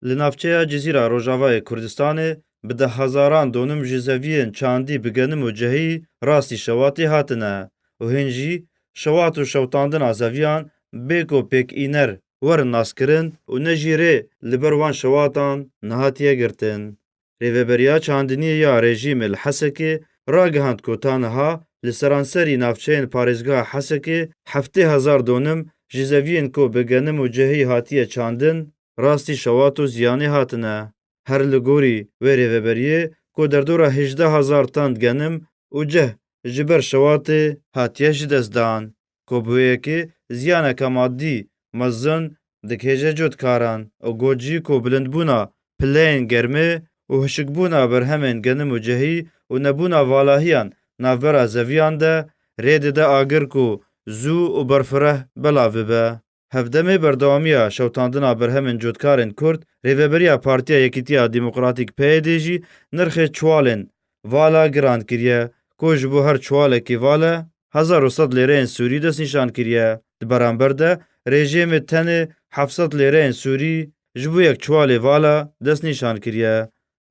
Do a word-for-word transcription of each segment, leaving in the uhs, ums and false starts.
Li navçeya Cizîra Rojavayê Kurdistanê bi dehhezaran donim ji zeviyên çandî bi genim û cehî rastî şewatê hatine û hîn jî şewat û şewtandina zeviyan bê ku pêkîner werin naskirin û ne jî rê li ber wan şewatan nehatiye girtin. Rêveberiya çandiniyê ya rejîmê li Hesekê ragihand ku ta niha li seranserî navçeyên parêzgeha Hesekê heftê hezar donim ji zeviyên ku bi genim û cehî hatiye çandin, rastî şewat û ziyanê hatine. Her li gorî wê rêveberiyê ku derdora hejdeh hezar tan genim û ceh ji ber şewatê hatiye ji dest dan. Ku bi wê yekê ziyaneke madî mezin digihêje cotkaran û got jî ku bilindbûna pileyên germê û hişkbûna berhemên genim û cehî û nebûna valahiyan navbera zeviyan de rê dide agir ku zû û berfireh belav bibe. Hevdemê berdewamiya şewtandina berhemên cotkarên Kurd, rêveberiya Partiya Yekîtiya Demokratîk P Y D jî nirxê çiwalên vala giran kiriye, ku ji bo her çiwalekî vale hezar û sed lêreyên Sûrî destnîşan kiriye. Di beramber de rejîmê tenê heft sed lêreyên Sûrî ji bo yek çiwalê vala destnîşan kiriye.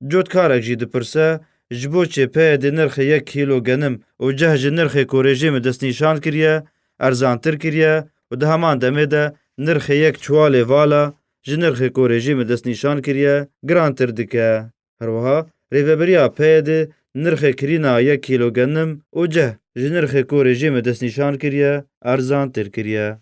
Cotkarek jî dipirse, ji bo çi P Y D nirxê yek kîlo genim û ceh ji nirxê ku rejîmê destnîşan kiriye, erzantir kiriye û di heman demê de nirxê yek çiwalê vala ji nirxê ku rejîmê destnîşan kiriye, girantir dike. Her wiha rêveberiya P Y D nirxê kirîna yek kîlo genim û ceh ji nirxê ku rejîmê destnîşan kiriye, erzantir kiriye.